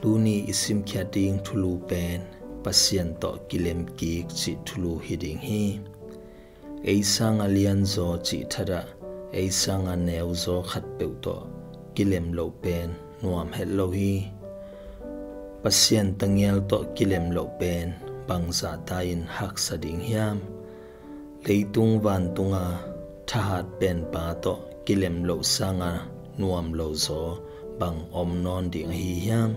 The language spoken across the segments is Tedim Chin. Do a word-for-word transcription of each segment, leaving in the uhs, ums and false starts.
Tuni i simkhiat ding thulu pen Pasian tawh kilemkik cih thulu hi ding hi. Ei sanga lianzaw cih thatah ei sanga neuzaw khatpeuh tawh kilem loh pen nuam het lo hi. Pasian tangial tawh kilem loh pen bangzahta in haksa ding hiam? Leitung vantunga thahat penpa tawh kilem loh sanga nuam lo zaw bang om nawn ding ahi hiam?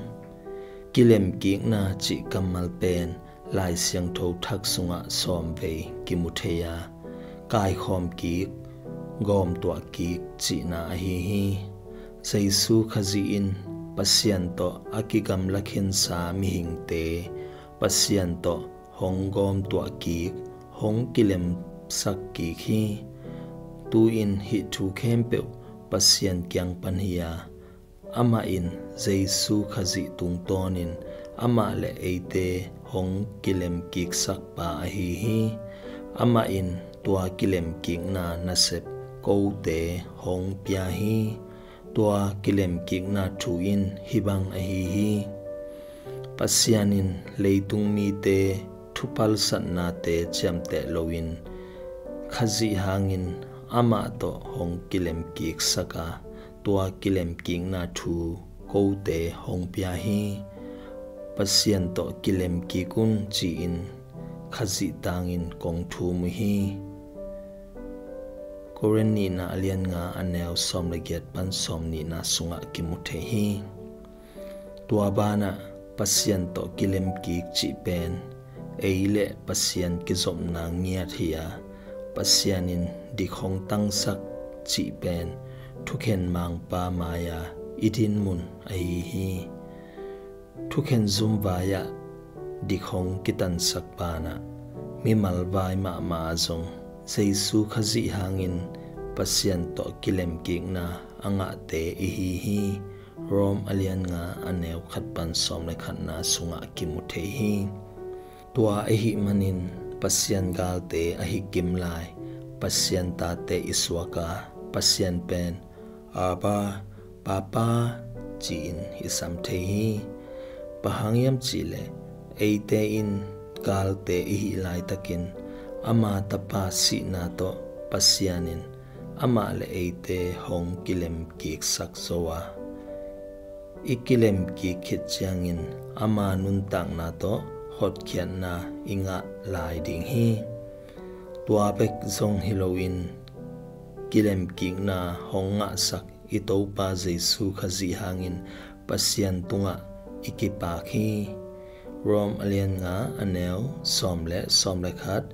Kilemkikna cih kammal pen Lai Siangtho thak sungah sawmvei kimu thei a, kaikhawm kik, gawmtuah kik cihna ahi hi. Jesu Khazih in Pasian tawh a kigamla khinsa mihingte Pasian tawh hong gawmtuah kik, hong kilemsak kik hi. Tu-in hih thu khempeuh Pasian kiang pan hi a, amah in Jesu Khazih tungtawnin amah le eite hong kilemkiksak pa ahi hi. Amah in tua kilemkikna nasep kote hong pia hi. Tua kilemkikna thu in hih bang ahi hi. Pasian in leitung mite thupalsatnate ciamteh loin Khazih hangin amah tawh hong kilemkiksak a, tua kilemkikna thu kote hong pia hi. Pasian tawh kilemkik un ci-in Khazih tangin kong thum uh hi. Korin nihna a lian nga a neu sawm le giat pan sawm nihna sungah kimu thei hi. Tua banah Pasian tawh kilemkik cih pen ei le Pasian kizopna ngiat hi a, Pasian in dik hong tangsak cih pen thukhen mangpa mai-a i dinmun ahi hi. Thukhen zum vai-ah dik hong kitansak banah mimal vai mahmah ah zong Jesu Khazih hangin Pasian tawh kilemkikna a ngahte ihi hi. Rom a lian nga a neu khat pan sawm le khatna sungah kimu thei hi. Tua ahih manin Pasian galte ahi kim lai Pasian tate i suak a, Pasian pen Abba, Papa ci-in i sam thei hi. Bang hang hiam cihleh eite in galte ihih laitakin ama Tapa sihna tawh Pasian in amah le eite hong kilemkiksak zo a, i kilemkik khit ciangin ama nuntakna tawh hotkhiatna i ngah lai ding hi. Tua bek zong hi loin kilemkikna hong ngahsak i Topa Jesu Khazih hangin Pasian tungah i kipak hi. Rom a lian nga a neu sawm le sawm le khat,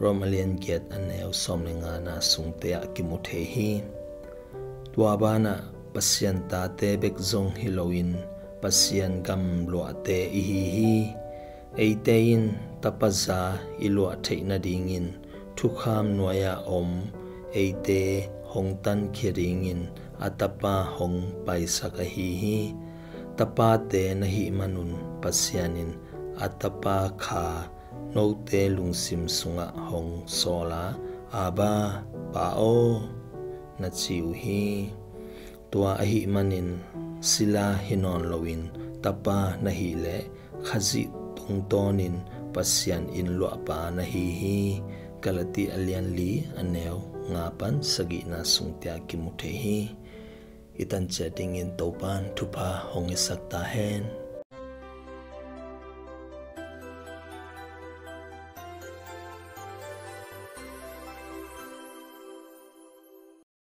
Rom a lian giat a neu sawm le ngana sungte ah kimu thei hi. Tua banah Pasian tate bek zong hi loin Pasian gamluahte ihi hi. Eite in tapaza i luah theih nadingin thukham nuai-ah om eite hong tankhia dingin a Tapa hong paisak ahi hi. Tapate na hih manun Pasian in a Tapa kha note lungsim sungah hong sawl a, Abba, Pa aw, na ci uh hi. Tua ahih manin sila hi nawn loin tapa na hih leh Khazih tungtawnin Pasian in luahpa na hi hi. Galati a lian li a neu nga pan sagihna sungte ah kimu thei hi. I tanciat dingin Topan thupha hong hisak ta hen.